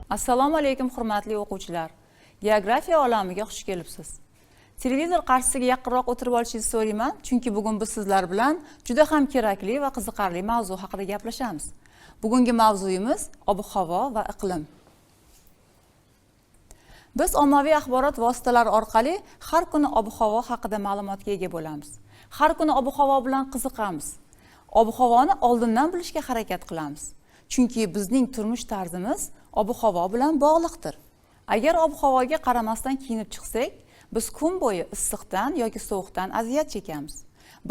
Assalomu alaykum, hurmatli o'quvchilar. Geografiya olamiga xush kelibsiz. Televizor qarshisiga yaqinroq o'tirib olishingizni so'rayman, chunki bugun biz sizlar bilan juda ham kerakli va qiziqarli mavzu haqida gaplashamiz. Bugungi mavzuyimiz ob-havo va iqlim. Biz ommaviy axborot vositalari orqali har kuni ob-havo haqida ma'lumotga ega bo'lamiz. Har kuni ob-havo bilan qiziqamiz. Ob-havoni oldindan bilishga harakat qilamiz. Chunki bizning turmush tarzimiz ob-havo bilan bog'liqdir. Agar ob-havoga qaramasdan kiyinib chiqsak, biz kun bo'yi issiqdan yoki sovuqdan aziyat chekamiz.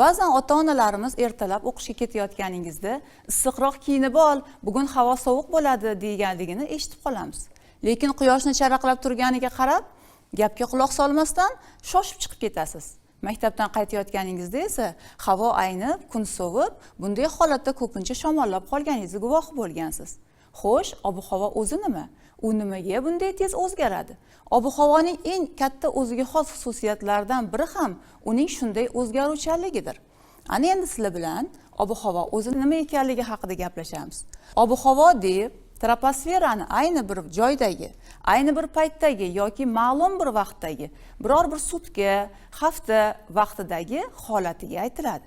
Ba'zan ota-onalarimiz ertalab o'qishga ketayotganingizda issiqroq kiyinib ol, bugun havo sovuq bo'ladi deganligini eshitib qolamiz. Lekin quyoshni charaqlab turganiga qarab, gapga quloq solmasdan shoshib chiqib ketasiz. Maktabdan qaytayotganingizda esa havo aynib, kun sovib, bunday holatda ko'pincha shamollab qolganingizni guvohi bo'lgansiz. Xo'sh, ob-havo o'zi nima? U nimaga bunday tez o'zgaradi? Ob-havoning eng katta o'ziga xos xususiyatlaridan biri ham uning shunday o'zgaruvchanligidir. Ana endi sizlar bilan ob-havo o'zi nima ekanligi haqida gaplashamiz. Ob-havo deb troposferani ayni bir joydagi, ayni bir paytdagi yoki ma'lum bir vaqtdagi, biror bir sutka, hafta vaqtidagi holatiga aytiladi.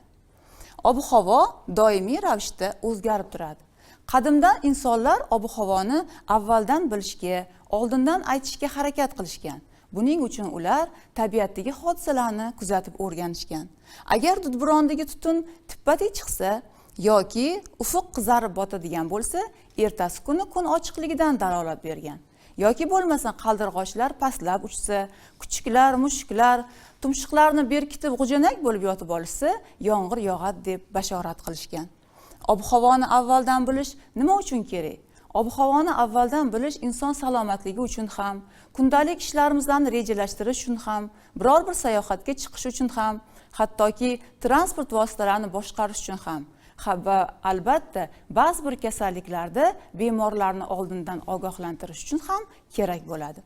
Ob-havo doimiy ravishda o'zgarib turadi. Qadimdan insonlar ob-havoni avvaldan bilishga, oldindan aytishga harakat qilishgan. Buning uchun ular tabiatdagi hodisalarni kuzatib o'rganishgan. Agar dudburondagi tutun tippatik chiqsa yoki ufuq qizarib botadigan bo'lsa, ertasi kuni kun ochiqligidan dalolat bergan. Yoki bo'lmasa qaldirg'ochlar pastlab uchsa, kuchuklar, mushuklar tumshuqlarini berkitib g'ujanak bo'lib yotib olishsa, yomg'ir yog'adi deb bashorat qilishgan. Ob-havoni avvaldan bilish nima uchun kerak? Ob-havoni avvaldan bilish inson salomatligi uchun ham, kundalik ishlarimizni rejalashtirish uchun ham, biror bir sayohatga chiqish uchun ham, hattoki transport vositalarini boshqarish uchun ham va albatta ba'zi bir kasalliklarda bemorlarni oldindan ogohlantirish uchun ham kerak bo'ladi.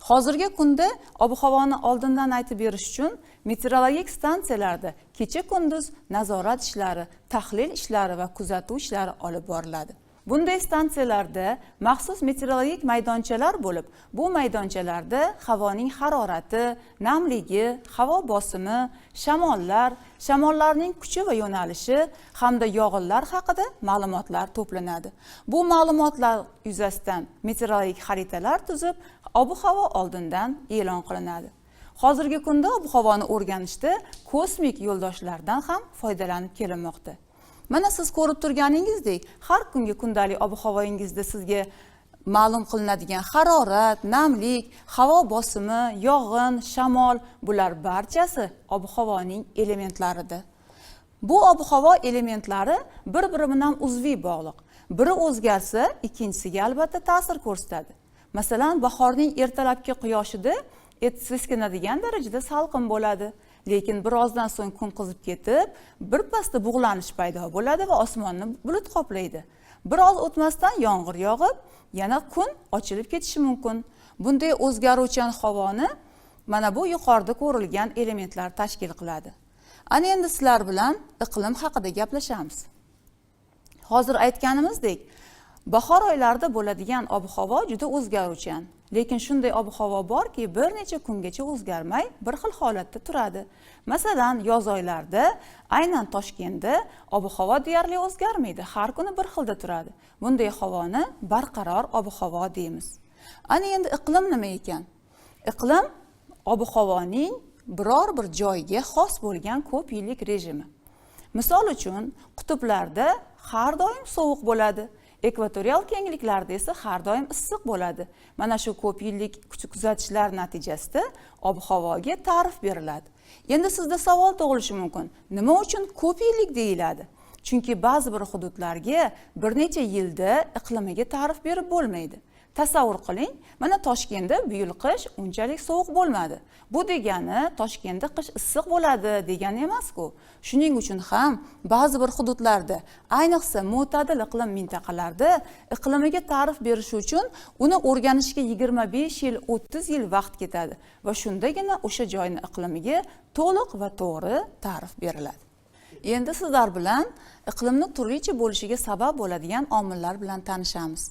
Hozirgi kunda ob-havoni oldindan aytib berish uchun meteorologik stansiyalarda kecha kunduz nazorat ishlari, tahlil ishlari va kuzatuv ishlari olib boriladi. Bunday stansiyalarda maxsus meteorologik maydonchalar bo'lib, bu maydonchalarda havoning harorati, namligi, havo bosimi, shamollar, shamollarning kuchi va yo'nalishi hamda yog'inlar haqida ma'lumotlar to'planadi. Bu ma'lumotlar yuzasidan meteorologik xaritalar tuzib, ob-havo oldindan e'lon qilinadi. Hozirgi kunda ob-havoni o'rganishda kosmik yo'ldoshlardan ham foydalanib kelinmoqda. Mana siz ko'rib turganingizdek, har kungi kundalik ob-havoyingizda sizga ma'lum qilinadigan harorat, namlik, havo bosimi, yog'in, shamol bular barchasi ob-havoning elementlaridir. Bu ob-havo elementlari bir-biri bilan uzviy bog'liq. Biri o'zgarsa, ikkinchisiga albatta ta'sir ko'rsatadi. Masalan, bahorning ertalabki quyoshida et seskanadigan darajada salqin bo'ladi. Lekin birozdan so'ng kun qizib ketib, birpasda bug'lanish paydo bo'ladi va osmonni bulut qoplaydi. Biroz o'tmasdan yomg'ir yog'ib, yana kun ochilib ketishi mumkin. Bunday o'zgaruvchan havoni mana bu yuqorida ko'rilgan elementlar tashkil qiladi. Ana endi sizlar bilan iqlim haqida gaplashamiz. Hozir aytganimizdek, bahor oylarida bo'ladigan ob-havo juda o'zgaruvchan. Lekin shunday ob-havo borki, bir necha kungacha o'zgarmay bir xil holatda turadi. Masalan, yoz oylarida aynan Toshkentda ob-havo deyarli o'zgarmaydi, har kuni bir xilda turadi. Bunday havoni barqaror ob-havo deymiz. Ana endi iqlim nima ekan? Iqlim ob-havoning biror bir joyga xos bo'lgan ko'p yillik rejimi. Misol uchun, qutblarda har doim sovuq bo'ladi. Ekvatorial kengliklarda esa har doim issiq bo'ladi. Mana shu ko'p yillik kuzatishlar natijasida ob-havoga ta'rif beriladi. Endi sizda savol tug'ilishi mumkin. Nima uchun ko'p yillik deyiladi? Chunki ba'zi bir hududlarga bir necha yilda iqlimiga ta'rif berib bo'lmaydi. Tasavvur qiling, mana Toshkentda bu yil qish unchalik sovuq bo'lmadi. Bu degani Toshkentda qish issiq bo'ladi degani emas-ku. Shuning uchun ham ba'zi bir hududlarda, ayniqsa mo'tadil iqlim mintaqalarida iqlimiga ta'rif berish uchun uni o'rganishga 25 yil, 30 yil vaqt ketadi va shundagina o'sha joyni iqlimiga to'liq va to'g'ri ta'rif beriladi. Endi sizlar bilan iqlimni turlicha bo'lishiga sabab bo'ladigan omillar bilan tanishamiz.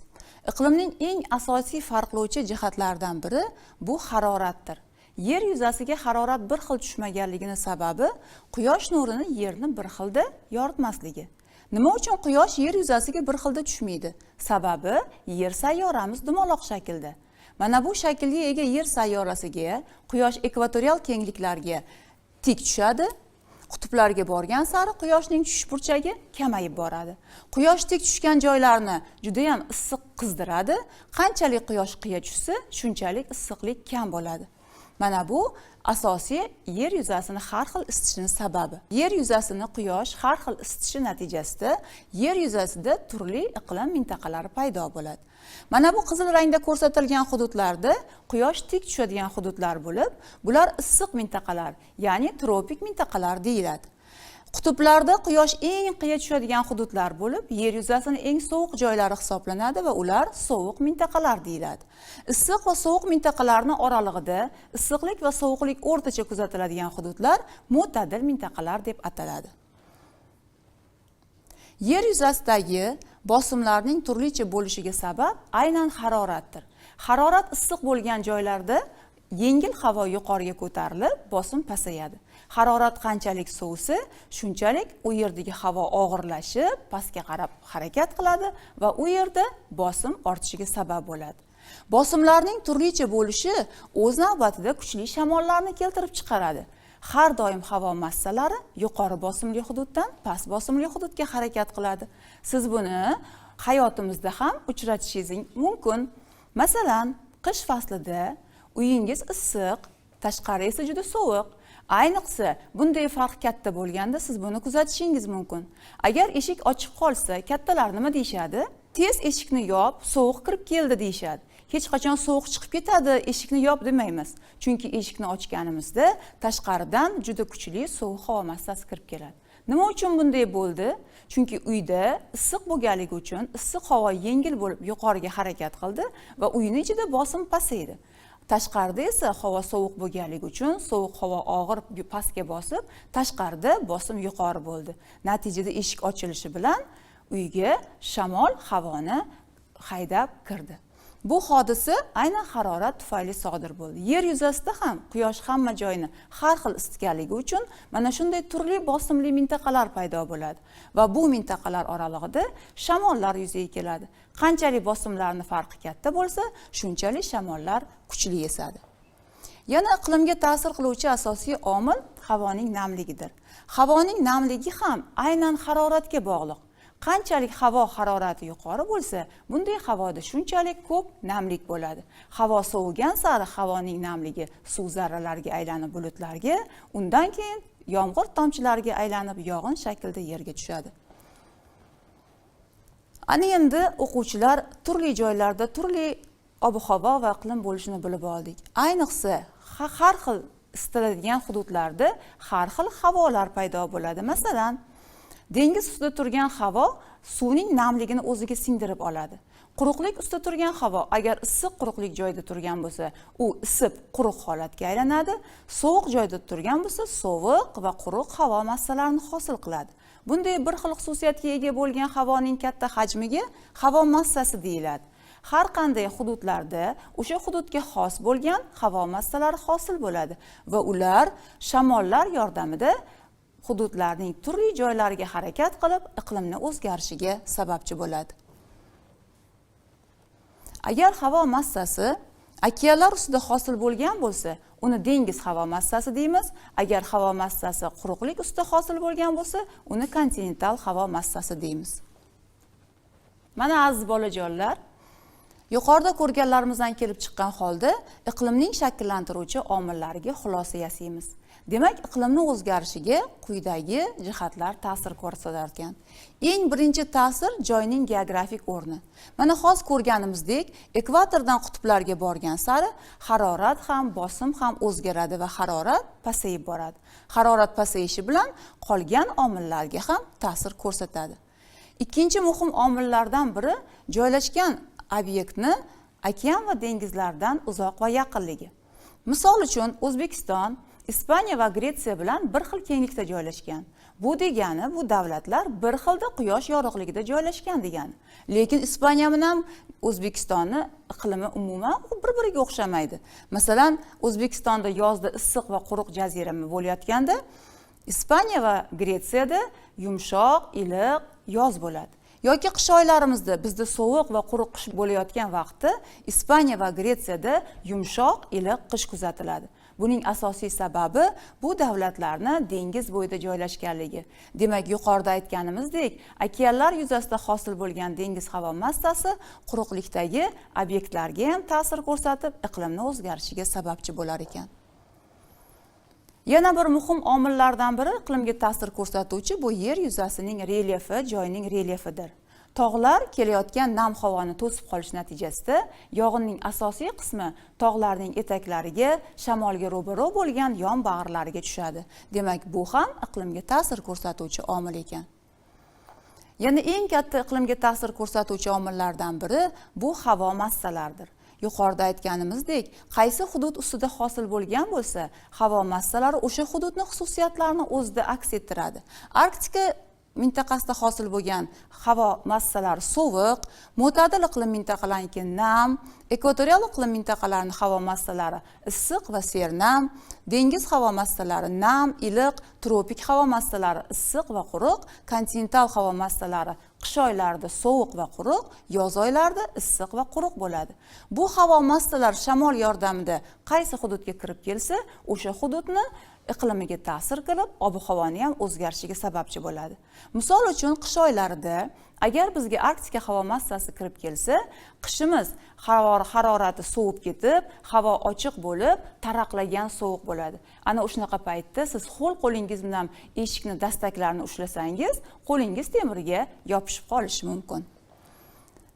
Iqlimning eng asosiy farqlovchi jihatlaridan biri bu haroratdir. Yer yuzasiga harorat bir xil tushmaganligini sababi quyosh nurini yerni bir xilda yoritmasligi. Nima uchun quyosh yer yuzasiga bir xilda tushmaydi? Sababi yer sayyoramiz dumaloq shaklda. Mana bu shaklga ega yer sayyorasiga quyosh ekvatorial kengliklarga tik tushadi. Qutblarga borgan sari quyoshning tushish burchagi kamayib boradi. Quyosh tik tushgan joylarni juda ham issiq qizdiradi. Qanchalik quyosh qiya tushsa, shunchalik issiqlik kam bo'ladi. Mana bu asosiy yer yuzasini har xil isitishini sababi. Yer yuzasini quyosh har xil isitishi natijasida yer yuzasida turli iqlim mintaqalari paydo bo'ladi. Mana bu qizil rangda ko'rsatilgan hududlarda quyosh tik tushadigan hududlar bo'lib, bular issiq mintaqalar, ya'ni tropik mintaqalar deyiladi. Qutblarda quyosh eng qiya tushadigan hududlar bo'lib, yer yuzasini eng sovuq joylari hisoblanadi va ular sovuq mintaqalar deyiladi. Issiq va sovuq mintaqalarni oralig'ida issiqlik va sovuqlik o'rtacha kuzatiladigan hududlar mo'tadil mintaqalar deb ataladi. Yer yuzasidagi bosimlarning turlicha bo'lishiga sabab aynan haroratdir. Harorat issiq bo'lgan joylarda yengil havo yuqoriga ko'tarilib, bosim pasayadi. Harorat qanchalik sovisa, shunchalik u yerdagi havo og'irlashib, pastga qarab harakat qiladi va u yerda bosim ortishiga sabab bo'ladi. Bosimlarning turlicha bo'lishi o'z navbatida kuchli shamollarni keltirib chiqaradi. Har doim havo massalari yuqori bosimli hududdan past bosimli hududga harakat qiladi. Siz buni hayotimizda ham uchratishingiz mumkin. Masalan, qish faslida uyingiz issiq, tashqari esa juda sovuq. Ayniqsa, bunday farq katta bo'lganda siz buni kuzatishingiz mumkin. Agar eshik ochiq qolsa, kattalar nima deyishadi? Tez eshikni yop, sovuq kirib keldi deyishadi. Hech qachon sovuq chiqib ketadi, eshikni yop demaymiz. Chunki eshikni ochganimizda tashqaridan juda kuchli sovuq havo massasi kirib keladi. Nima uchun bunday bo'ldi? Chunki uyda issiq bo'lganligi uchun issiq havo yengil bo'lib yuqoriga harakat qildi va uyning ichida bosim pasaydi. Tashqarida esa havo sovuq bo'lganligi uchun sovuq havo og'ir pastga bosib, tashqarida bosim yuqori bo'ldi. Natijada eshik ochilishi bilan uyga shamol havoni haydab kirdi. Bu hodisa aynan harorat tufayli sodir bo'ldi. Yer yuzasida ham quyosh hamma joyni har xil isitganligi uchun mana shunday turli bosimli mintaqalar paydo bo'ladi va bu mintaqalar oralig'ida shamollar yuzaga keladi. Qanchalik bosimlarning farqi katta bo'lsa, shunchalik shamollar kuchli esadi. Yana iqlimga ta'sir qiluvchi asosiy omil havoning namligidir. Havoning namligi ham aynan haroratga bog'liq. Qanchalik havo harorati yuqori bo'lsa, bunday havoda shunchalik ko'p namlik bo'ladi. Havo sovigan sari havoning namligi suv zarralariga aylanib bulutlarga, undan keyin yomg'ir tomchilariga aylanib yog'in shaklida yerga tushadi. Ana endi o'quvchilar turli joylarda turli ob-havo va iqlim bo'lishini bilib oldik. Ayniqsa har xil isitiladigan hududlarda har xil havolar paydo bo'ladi. Masalan, dengiz ustida turgan havo suvning namligini o'ziga singdirib oladi. Quruqlik ustida turgan havo agar issiq quruqlik joyda turgan bo'lsa, u isib quruq holatga aylanadi. Sovuq joyda turgan bo'lsa, sovuq va quruq havo massalarini hosil qiladi. Bunday bir xil xususiyatga ega bo'lgan havoning katta hajmiga havo massasi deyiladi. Har qanday hududlarda o'sha hududga xos bo'lgan havo massalari hosil bo'ladi va ular shamollar yordamida hududlarning turli joylariga harakat qilib, iqlimni o'zgarishiga sababchi bo'ladi. Agar havo massasi okeanlar ustida hosil bo'lgan bo'lsa, uni dengiz havo massasi deymiz. Agar havo massasi quruqlik ustida hosil bo'lgan bo'lsa, uni kontinental havo massasi deymiz. Mana aziz bolajonlar, yuqorida ko'rganlarimizdan kelib chiqqan holda iqlimning shakllantiruvchi omillariga xulosa yasaymiz. Demak, iqlimning o'zgarishiga quyidagi jihatlar ta'sir ko'rsatar ekan. Eng birinchi ta'sir joyning geografik o'rni. Mana hozir ko'rganimizdek, ekvatordan qutblarga borgan sari harorat ham, bosim ham o'zgaradi va harorat pasayib boradi. Harorat pasayishi bilan qolgan omillarga ham ta'sir ko'rsatadi. Ikkinchi muhim omillardan biri joylashgan obyektni okean va dengizlardan uzoq va yaqinligi. Misol uchun, O'zbekiston Ispaniya va Gretsiya bilan bir xil kenglikda joylashgan. Bu degani, bu davlatlar bir xilda quyosh yorug'ligida joylashgan degani. Lekin Ispaniya bilan O'zbekistonni iqlimi umuman bir-biriga o'xshamaydi. Masalan, O'zbekistonda yozda issiq va quruq jazirama bo'layotganda, Ispaniya va Gretsiyada yumshoq, iliq yoz bo'ladi. Yoki qish oylarimizda bizda sovuq va quruq qish bo'layotgan vaqtda Ispaniya va Gretsiyada yumshoq, iliq qish kuzatiladi. Buning asosiy sababi bu davlatlarni dengiz bo'yida joylashganligi. Demak, yuqorida aytganimizdek, okeanlar yuzasida hosil bo'lgan dengiz havo massasi quruqlikdagi obyektlarga ham ta'sir ko'rsatib, iqlimni o'zgarishiga sababchi bo'lar ekan. Yana bir muhim omillardan biri iqlimga ta'sir ko'rsatuvchi bu yer yuzasining relyefi, joyning relyefidir. Tog'lar kelayotgan nam havoni to'sib qolish natijasida yog'inning asosiy qismi tog'larning etaklariga, shamolga ro'baro bo'lgan yon bag'irlariga tushadi. Demak, bu ham iqlimga ta'sir ko'rsatuvchi omil ekan. Yana eng katta iqlimga ta'sir ko'rsatuvchi omillardan biri bu havo massalaridir. Yuqorida aytganimizdek, qaysi hudud ustida hosil bo'lgan bo'lsa, havo massalari o'sha hududni xususiyatlarini o'zida aks ettiradi. Arktika mintaqasida hosil bo'lgan havo massalari sovuq, mo'tadil iqlim mintaqalarniki nam, ekvatorial iqlim mintaqalarining havo massalari issiq va sernam, dengiz havo massalari nam, iliq, tropik havo massalari issiq va quruq, kontinental havo massalari qish oylarida sovuq va quruq, yoz oylarida issiq va quruq bo'ladi. Bu havo massalari shamol yordamida qaysi hududga kirib kelsa, o'sha hududni iqlimiga ta'sir qilib, ob-havoni ham o'zgarishiga sababchi bo'ladi. Misol uchun, qish oylarida agar bizga Arktika havo massasi kirib kelsa, qishimiz harorati sovib ketib, havo ochiq bo'lib, taraqlagan sovuq bo'ladi. Ana shunaqa paytda siz ho'l qo'lingiz bilan eshikni dastaklarini ushlasangiz, qo'lingiz temirga yopishib qolishi mumkin.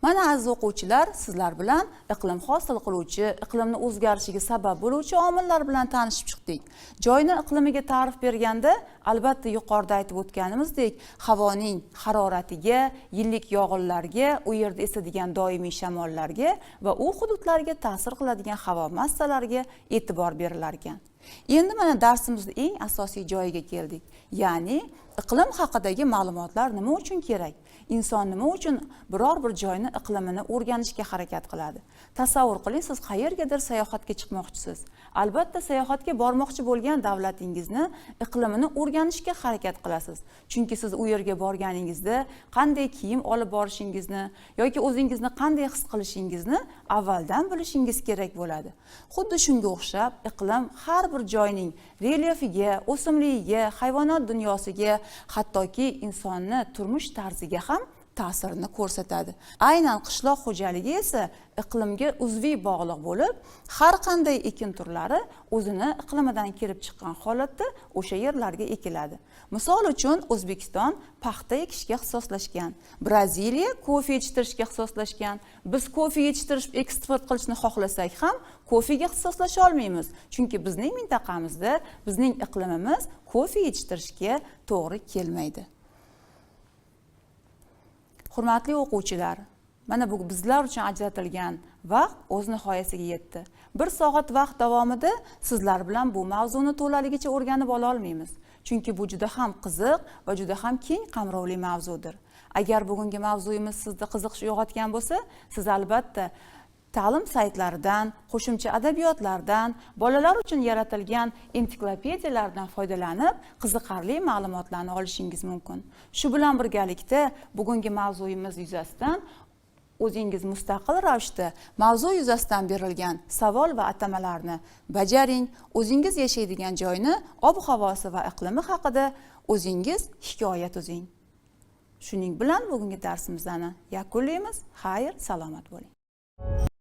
Mana aziz o'quvchilar, sizlar bilan iqlim hosil qiluvchi, iqlimni o'zgarishiga sabab bo'luvchi omillar bilan tanishib chiqdik. Joyni iqlimiga ta'rif berganda, albatta yuqorida aytib o'tganimizdek, havoning haroratiga, yillik yog'inlarga, u yerda esadigan doimiy shamollarga va u hududlarga ta'sir qiladigan havo massalariga e'tibor berilar ekan. Endi mana darsimizning eng asosiy joyiga keldik. Ya'ni iqlim haqidagi ma'lumotlar nima uchun kerak? Inson nima uchun biror bir joyni iqlimini o'rganishga harakat qiladi? Tasavvur qiling, siz qayergadir sayohatga chiqmoqchisiz. Albatta sayohatga bormoqchi bo'lgan davlatingizni iqlimini o'rganishga harakat qilasiz. Chunki siz u yerga borganingizda qanday kiyim olib borishingizni yoki o'zingizni qanday his qilishingizni avvaldan bilishingiz kerak bo'ladi. Xuddi shunga o'xshab iqlim har bir joyning relyefiga, o'simligiga, hayvonot dunyosiga, hattoki insonni turmush tarziga ham ta'sirini ko'rsatadi. Aynan qishloq xo'jaligi esa iqlimga uzviy bog'liq bo'lib, har qanday ekin turlari o'zini iqlimidan kelib chiqqan holatda o'sha yerlarga ekiladi. Misol uchun, O'zbekiston paxta ekishga ixtisoslashgan, Braziliya kofe yetishtirishga ixtisoslashgan. Biz kofe yetishtirib eksport qilishni xohlasak ham kofega ixtisoslasha olmaymiz, chunki bizning mintaqamizda, bizning iqlimimiz kofe yetishtirishga to'g'ri kelmaydi. Hurmatli o'quvchilar, mana bu bizlar uchun ajratilgan vaqt o'z nihoyasiga yetdi. 1 soat vaqt davomida sizlar bilan bu mavzuni to'laligicha o'rganib ola olmaymiz. Chunki bu juda ham qiziq va juda ham keng qamrovli mavzudir. Agar bugungi mavzuyimiz sizda qiziqish uyg'otgan bo'lsa, siz albatta ta'lim saytlaridan, qo'shimcha adabiyotlardan, bolalar uchun yaratilgan ensiklopediyalardan foydalanib, qiziqarli ma'lumotlarni olishingiz mumkin. Shu bilan birgalikda bugungi mavzuyimiz yuzasidan o'zingiz mustaqil ravishda mavzu yuzasidan berilgan savol va atamalarni bajaring, o'zingiz yashaydigan joyni ob-havosi va iqlimi haqida o'zingiz hikoya tuzing. Shuning bilan bugungi darsimizni yakunlaymiz. Xayr, salomat bo'ling.